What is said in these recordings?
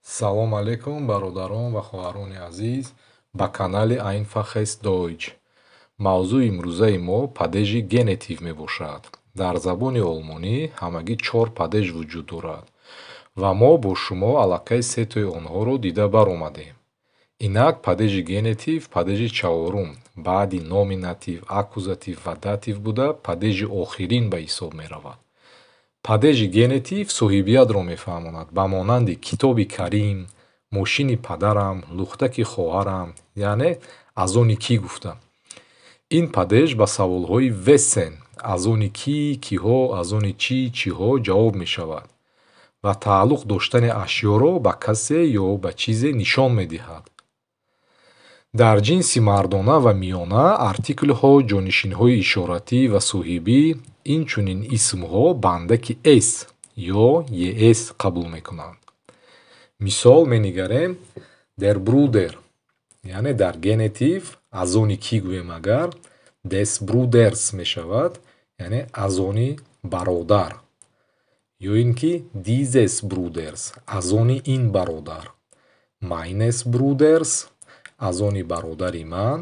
Салом алейкум, бародарон ва хоҳарони азиз, ба канали Einfaches Deutsch. Мавзӯи имрӯзаи мо падежи Genitiv мебошад. Дар забони олмонӣ ҳамагӣ чор падеж вуҷуд дорад ва мо бо шумо аллакай сетои онҳоро дида баромадем. Инак, падежи Genitiv падежи чаҳорум баъди Nominativ, Akkusativ ва Dativ буда, падежи охирин ба ҳисоб меравад. Падежи Genitiv соҳибиятро мефаҳмонад, ба монанди китоби Карим, мошини падарам, лухтаки хоҳарам, яъне аз они кӣ гуфта. Ин падеж ба саволҳои wessen, аз они кӣ, киҳо, аз они чӣ, чиҳо ҷавоб мешавад ва тааллуқ доштани ашёро ба касе ё ба чизе нишон медиҳад. Дар ҷинси мардона ва миёна артиклҳо, ҷонишинҳои ишоратӣ ва соҳибӣ, инчунин исмҳо бандаки s ё es қабул мекунанд. Мисол менигарем: der Bruder, яъне дар Genitiv аз они кӣ гӯем агар, des Bruders мешавад, яъне аз они бародар. Ё ин ки dieses Bruders, аз они ин бародар. Meines Bruders, аз они бародари ман,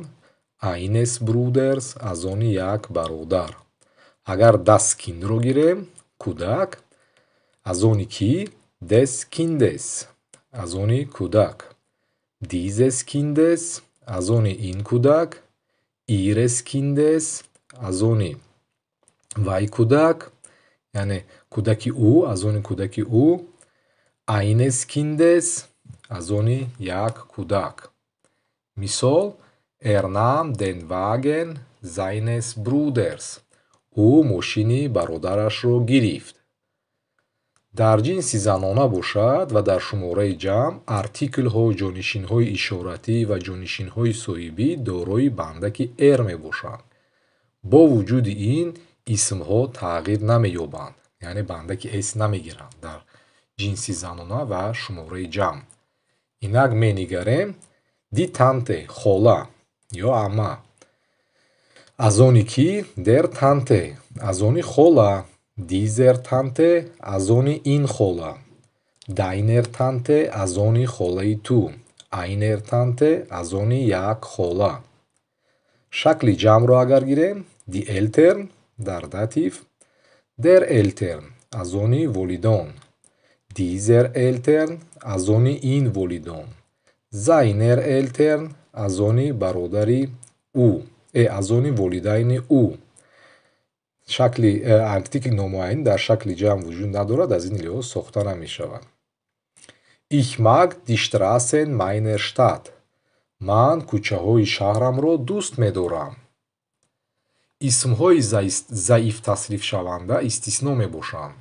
eines Bruders, аз они як бародар. Агар das Kind-ро гирем, кӯдак, аз они кӣ? Des Kindes, аз они кӯдак. Dieses Kindes, аз они ин кӯдак, ihres Kindes, аз они вай кӯдак, яъне кӯдаки ӯ, аз они кӯдаки ӯ, eines Kindes, аз они як кӯдак. Мисол: Er nahm den Wagen seines Bruders. Ӯ мошини бародарашро гирифт. Дар ҷинси занона бошад ва дар шумораи ҷамъ артиклҳо, ҷонишинҳои ишоратӣ ва ҷонишинҳои соҳибӣ дорои бандаки er мебошанд. Бо вуҷуди ин исмҳо тағйир намеёбанд, яъне бандаки s намегиранд дар ҷинси занона ва шумораи ҷамъ. Инак менигарем: die Tante, хола ё амма. Аз они кӣ? Der Tante, аз они хола. Dieser Tante, аз они ин хола. Deiner Tante, аз они холаи ту. Einer Tante, аз они як хола. Шакли ҷамъро агар гирем: die Eltern дар Dativ, der Eltern, аз они волидон. Dieser Eltern, аз они ин волидон. Seiner Eltern, аз они бародари ӯ, аз они волидайни ӯ. Шакли артикли номуайян дар шакли ҷамъ вуҷуд надорад, аз ин лиҳоз сохта намешавад. Ich mag die Straßen meiner Stadt. Ман кӯчаҳои шаҳрамро дӯст медорам. Исмҳои заиф тасрифшаванда истисно мебошанд.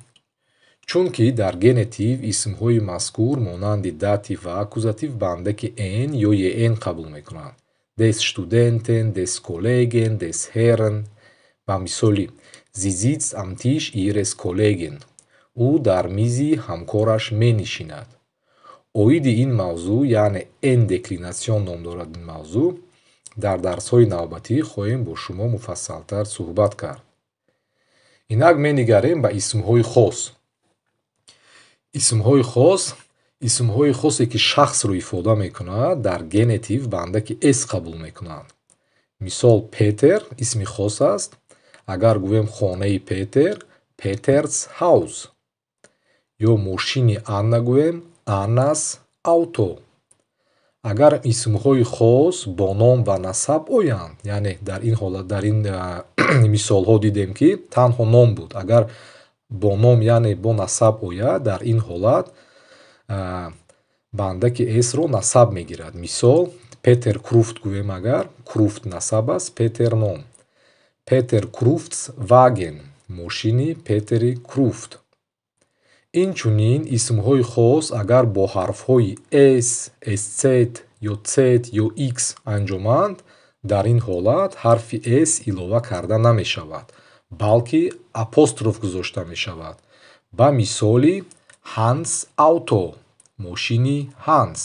Чунки дар Genitiv исмҳои мазкур монанди Dativ ва Akkusativ бандаки n ё en қабул мекунанд. Des Studenten, des Kollegen, des Herrn. Ба мисоли: Sie sitzt am Tisch ihres Kollegen. Ӯ дар мизи ҳамкораш менишинад. Оиди ин мавзӯъ, яъне N-Deklination ном дорад ин мавзӯъ, дар дарсҳои навбатӣ хоҳем бо шумо муфассалтар суҳбат кард. Инак менигарем ба исмҳои хос. Исмҳои хос, исмҳои хосе, ки шахсро ифода мекунад, дар Genitiv бандаки s қабул мекунанд. Мисол: Петер исми хос аст. Агар гӯем хонаи Петер, Peters Haus. Ё мошини Анна гӯем, Annas Auto. Агар исмҳои хос бо ном ва насаб оянд, яъне дар ин ҳолат, дар ин мисолҳо дидем, ки танҳо ном буд. Агар бо ном, яъне бо насаб ояд, дар ин ҳолат бандаки s-ро насаб мегирад. Мисол: Петер Круфт гӯем агар, Круфт насаб аст, Петер ном. Peter Krufts Wagen, мошини Петери Круфт. Инчунин исмҳои хос агар бо ҳарфҳои s, sz ё z ё x анҷоманд, дар ин ҳолат ҳарфи s илова карда намешавад, балки апостроф гузошта мешавад. Ба мисоли: Hans Auto, мошини Ҳанс,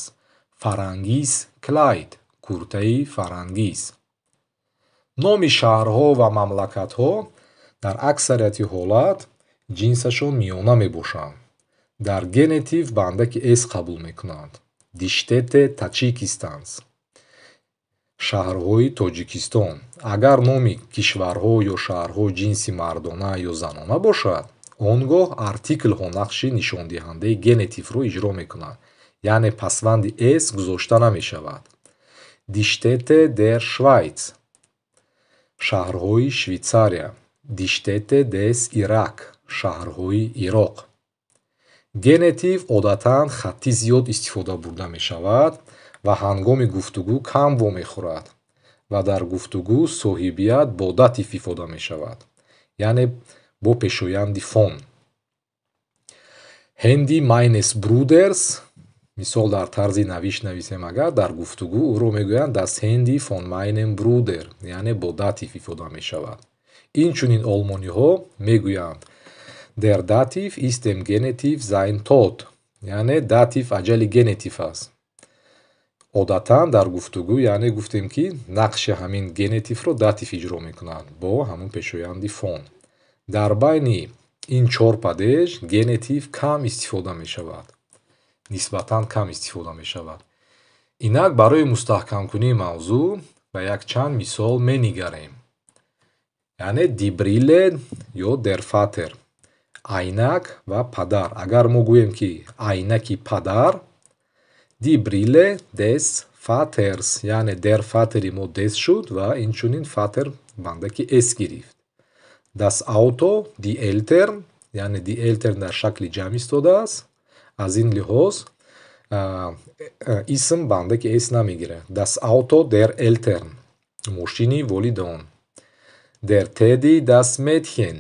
Farangis Kleid, куртаи Фарангис. Номи шаҳрҳо ва мамлакатҳо дар аксарияти ҳолат ҷинсашон миёна мебошанд. Дар Genitiv бандаки s қабул мекунанд. Die Städte Tadschikistans, шаҳрҳои Тоҷикистон. Агар номи кишварҳо ё шаҳрҳо ҷинси мардона ё занона бошад, он гоҳ артиклҳо нақши нишондиҳандаи Genitiv-ро иҷро мекунанд, яъне пасванди s гузошта намешавад. Die Städte der Schweiz, шаҳрҳои Швейтсария. Die Städte des Irak, шаҳрҳои Ироқ. Genitiv одатан хаттӣ зиёд истифода бурда мешавад ва ҳангоми гуфтугӯ кам вомехӯрад ва дар гуфтугӯ соҳибият бо Dativ ифода мешавад, яъне бо пешоянди фон. Handy meines Bruders, мисол, дар тарзи навишт нависем агар, дар гуфтугӯ ӯро мегӯянд das Handy von meinem Bruder, яъне бо Dativ ифода мешавад. Инчунин олмониҳо мегӯянд: Der Dativ ist dem Genitiv sein Tod, яъне Dativ аҷали Genitiv аст. Одатан дар гуфтугӯ, яъне гуфтем, ки нақши ҳамин Genitiv-ро Dativ иҷро мекунад бо ҳамун пешоянди фон. Дар байни ин чор падеж Genitiv кам истифода мешавад, нисбатан кам истифода мешавад. Инак, барои мустаҳкамкунии мавзӯъ ба якчанд мисол менигарем. Яъне die Brille ё der Vater, айнак ва падар. Агар мо гӯем, ки айнаки падар, die Brille des Vaters, яъне der Vater-и мо des шуд ва инчунин Vater бандаки s гирифт. Das Auto, die Eltern, яъне die Eltern дар шакли ҷамъ истодааст, аз ин лиҳоз исм бандаки s намегирад. Das Auto der Eltern, мошини волидон. Der Teddy, das Mädchen.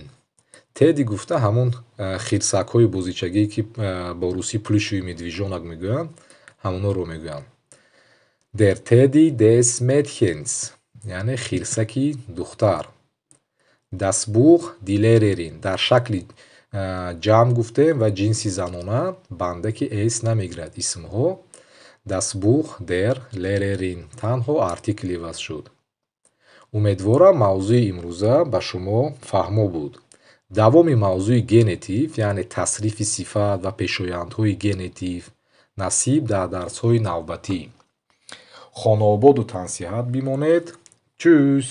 Teddy гуфта ҳамун хирсакҳои бозичагие, ки бо русӣ плюшевый медвежонок мегӯянд, ҳамонҳоро мегӯянд. Der Teddy des Mädchens, яъне хирсаки духтар. Das Buch, die Lehrerin. Дар шакли ҷамъ гуфтем ва ҷинси занона, бандаки s намегирад исмҳо. Das Buch der Lehrerin, танҳо артикл иваз шуд. Умедворам, мавзӯи имрӯза ба шумо фаҳмо буд. Давоми мавзӯи Genitiv, яъне тасрифи сифат ва пешояндҳои Genitiv, насиб дар дарсҳои навбатӣ. Хонаободу тансиҳат бимонед. Tschüss.